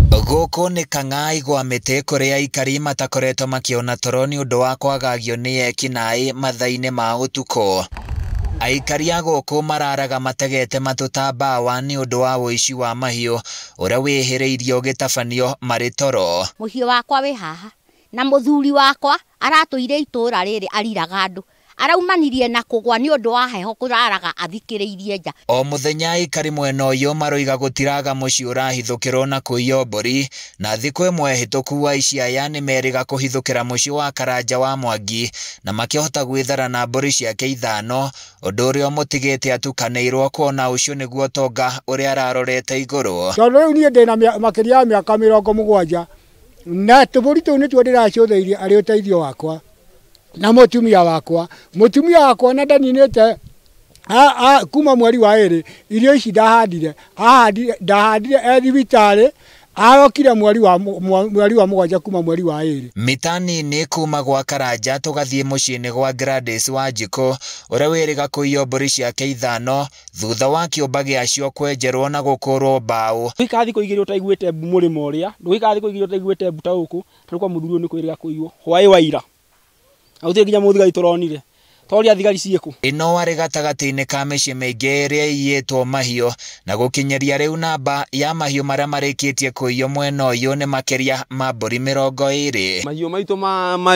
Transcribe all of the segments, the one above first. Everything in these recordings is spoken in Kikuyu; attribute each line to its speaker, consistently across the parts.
Speaker 1: Gũkũ nĩ Kang'ai gwa mĩtĩ kũrĩa aikari matakoretwo makĩona toro nĩ ũndũ wa kwagagio nĩ ekinaĩ mathaa-inĩ ma ũtukũ. Aikari a gũkũ mararaga mategete matũ ta mbawa nĩ ũndũ wa ũici wa mahiũ ũrĩa wĩhĩrĩirio ũgĩtabanio marĩ toro.
Speaker 2: Mũhiũ wakwa wĩ haha na mũthuri wakwa aratũire itũra rĩrĩ ariraga andũ araumanirie na kũgwa nĩ ũndũ wa heho kũraraga athikĩrĩirie nja.
Speaker 1: O mũthenya aikari mwena ũyũ maroiga gũtiraga mũciĩ ũrahithũkĩrwo na kũiywo mbũri, na thikũ ĩmwe hĩtũku aici aya nĩ merĩga kũhithũkĩra mũciĩ wa Karanja wa Mwangi na makĩhota gwĩthara na mbũri ciake ithano, ũndũ ũrĩa ũmũtigĩte atukanĩirwo kuona ũcio nĩguo ũtonga ũrĩa ararorete igũrũ.
Speaker 3: Tondũ rĩu niĩ ndĩna makĩria ya mĩaka 70 na tũbũri tũu nĩtuo ndĩracũthĩirie arĩ ũteithio wakwa na mũtumia wakwa na ndaninĩte kuma mweri wa 2 irio ici ndahandire e thibitarĩ arokire mweri wa 7 kuma mweri wa 2.
Speaker 1: Mita nini kuma gwa Karanja tũgathiĩ mũciĩ-inĩ gwa Gladys Wanjikũ ũrĩa wĩrĩga kũiywo mbũri ciake ithano thutha wa kĩũmba gĩacio kwenjerwo na gũkũrwo mbaũ.
Speaker 4: Ndũgĩikara thikũ igĩrĩ ũtaiguĩte mbu mũrĩmo ũrĩa, ndũgĩikara thikũ igĩrĩ ũtaiguĩte mbu ta gũkũ, tarĩu kwa mũthuri ũyũ nĩ kwĩrĩga kũiywo hwaĩ wa ira. Na gũtirĩ nginya mũthigari tũronire. Toria thigari ciĩkũ.
Speaker 1: Ĩno arĩ gatagatĩ-inĩ ka mĩciĩ mĩingĩ ĩrĩa ĩiyĩtwo mahiũ na gũkinyĩria rĩu namba ya mahiũ marĩa marĩkĩtie kũiywo mwena ũyũ nĩ makĩria ma mbũri 20.
Speaker 5: Mahiũ maitũ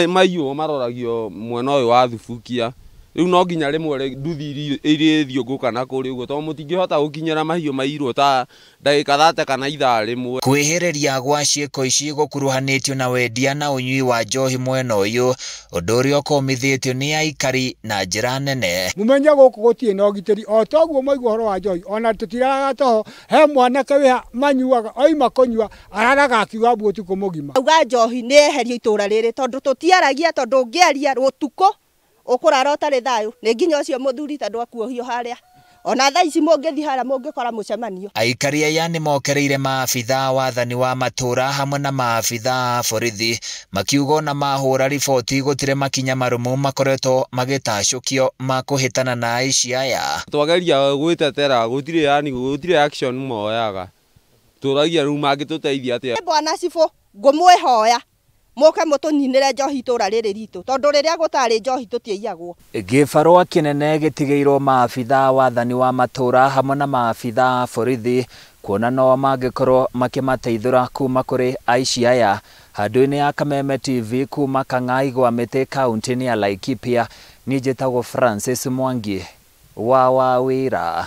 Speaker 5: maiywo maroragio mwena ũyũ wa Thubukia. Rĩu no nginya rĩmwe nduthi irĩthiũngũka na kũrĩa ũguo tondũ mũtingĩhota gũkinyĩra mahiũ mairwo ta ndagĩka 30 kana ithaa rĩmwe.
Speaker 1: Kwĩhĩrĩria gwa ciĩko ici gũkuruhanĩtio na wendia na ũnyui wa njohi mwena ũyũ, ũndũ ũrĩa ũkũmithĩtio nĩ aikari na njĩra nene.
Speaker 3: Mũmenye gũkũ gũtirĩ na ũgitĩri o toguo mwaigua ũhoro wa njohi ona tũtiraraga toho, he mwanake wĩha manyuaga oima kũnyua araraga akiuga mbu ũtukũ mũgima.
Speaker 6: Auga njohi nĩ yeherio itũra rĩrĩ tondũ tũtiaragia, tondũ ũngĩaria ũtukũ ũkũrara ũtarĩ thayũ nĩ nginya ũcio mũthuri tondũ akuohio harĩa ona thaa ici mũngĩthiĩ harĩa mũngĩkora mũcemanio.
Speaker 1: Aikari aya nĩ mokereire maabithaa wathani wa matũra hamwe na maabithaa a borithi makiuga ona mahũra riboti gũtirĩ makinya marũmu makoretwo magĩtacũkio ma kũhĩtana na aici aya.
Speaker 5: Twageria gwĩtetera gũtirĩ yani gũtirĩ action moyaga, tũragia rĩu mangĩtũteithia atĩa.
Speaker 6: Bwana cibũ ngũmwĩhoya mũke mũtũninĩre njohi itũra rĩrĩ ritũ tondũ rĩrĩa gũtarĩ njohi tũtiaiyagwo.
Speaker 1: Gĩbarũa kĩnene gĩtigĩirwo maabithaa wathani wa matũra hamwe na maabithaa a borithi kuona no mangĩkorwo makĩmateithũra kuma kũrĩ aici aya. Handũ-inĩ ya Kameme TV kuma Kang'ai gwa mĩtĩ kaũntĩ-inĩ ya Laikipia, niĩ njĩtagwo Francis Mwangi wa Wawĩra.